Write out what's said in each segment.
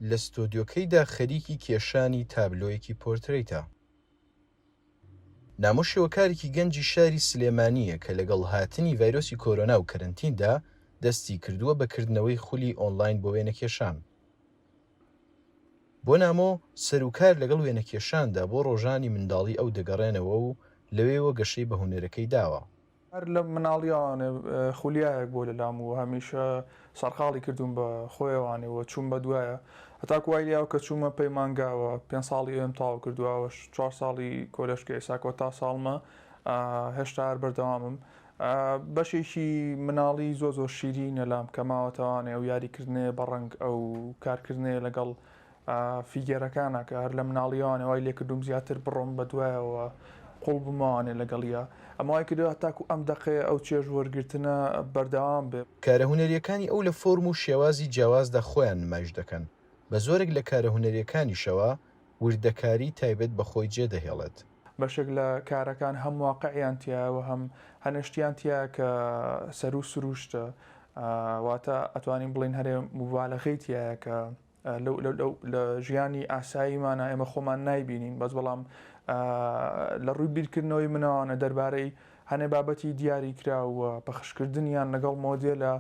لە ستۆدیۆکەیدا خەریکی کێشانی تابلۆیەکی پۆرترەیتە. نامۆ شێوەکارێکی گەنجی شاری سلێمانییە کە لەگەڵ هاتنی ڤایرۆسی کۆرۆنا و کەرەنتیندا دەستی کردووە بە کردنەوەی خولی ئۆنلاین بۆ وێنەکێشان. بۆ نامۆ سەروکار لەگەڵ وێنەکێشاندا بۆ ڕۆژانی منداڵی ئەو دەگەڕێنەوە و لەوێوە گەشەی بە هونەرەکەی داوە. هەر لە مناڵییەوانێ خولیایەک بووە لەلام و هەمیشە سەرقاڵی کردووم بە خۆیەوانێ و چووم بە دوایە هەتاکو وای لێهاو کە چوومە پەیمانگاوە پێنج ساڵی ئەوێم تەواو کردووە ئەوەش چوار ساڵی کۆلێژ کە ئێستا کۆتا ساڵمە هێشتا هەر بەردەوامم بەشێکی مناڵی زۆر زۆر شیرینە لام کە ماوەتەوانێ ئەو یاریکردنەیە بە ڕەنگ ئەو کارکردنەیە لەگەڵ فیگەرەکانە کە هەر لە مناڵیەوانێ وای لێکردووم زیاتر بڕۆم بە دوایەوە قوڵ بمەوانێ لەگەڵیا ئەمە وای کردووە هەتاکو ئەم دەقەیە ئەو چێژ وەرگرتنە بەردەوام بێ. کارە هونەرییەکانی ئەو لە فۆرم و شێوازی جیاوازدا خۆیان نمایش دەکەن، بە زۆرێک لە کارە هونەرییەکانیشەوە وردەکاریی تایبەت بە خۆی جێدەهێڵێت. بەشێک لە کارەکان هەم واقعیان تیایە و هەم هەنێ شتیان تیایە کە سەروو سروشتە، واتە ئەتوانین بڵێین هەرێ موبالەغەی تیایە کە لە ژیانی ئاساییمانە ئێمە خۆمان نایبینین بەس بەڵام لە ڕووی بیرکردنەوەی منەوانە دەربارەی هەنێ بابەتی دیاری کرا و پەخشکردنیان لەگەڵ مۆدێلە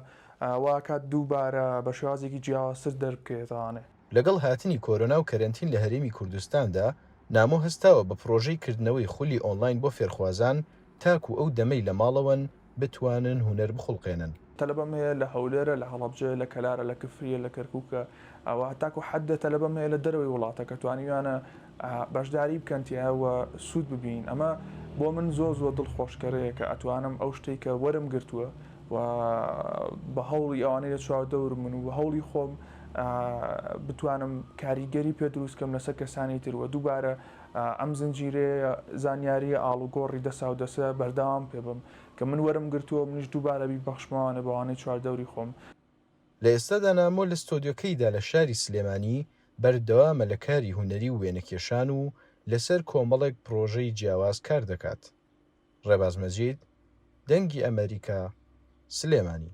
واکات دووبارە بە شێوازێکی جیاوازتر دەربکەوێتەوانێ. لەگەڵ هاتنی کۆرۆنا و کەرەنتین لە هەرێمی کوردستاندا، نامۆ هەستاوە بە پڕۆژەی کردنەوەی خولی ئۆنلاین بۆ فێرخوازان تاکو ئەو دەمەی لە ماڵەوەن بتوانن هونەر بخوڵقێنن. تەلەبەم هەیە لە هەولێرە، لە هەڵەبجەیە، لە کەلارە، لە کفرییە، لە کەرکوکە و هەتاکو حەددە تەلەبەم هەیە لە دەرەوەی وڵاتە کە توانیویانە بەشداری بکەن تیایا و سوود ببینین. ئەمە بۆ من زۆر زۆر دڵخۆشکەرەیە کە ئەتوانم ئەو شتەی کە وەرم گرتووە و بە هەوڵی ئەوانەی لە چواردەورمن و بە هەوڵی خۆم بتوانم کاریگەری پێ دروست کەم لەسەر کەسانی تر و دووبارە ئەم زنجیرەیە زانیارییە ئاڵوگۆڕی دەساودەسە بەردەوام پێ بم کە من وەرم گرتووە منیش دووبارە بیبەخشمەوانە بەوانەی چواردەوری خۆم. لە ئێستادا نامۆ لە ستۆدیۆکەیدا لە شاری سلێمانی بەردەوامە لە کاری هونەری و وێنەکێشان و لەسەر کۆمەڵێک پڕۆژەی جیاواز کار دەکات. ڕێباز مەجید، دەنگی ئەمەریکا، سلێمانی.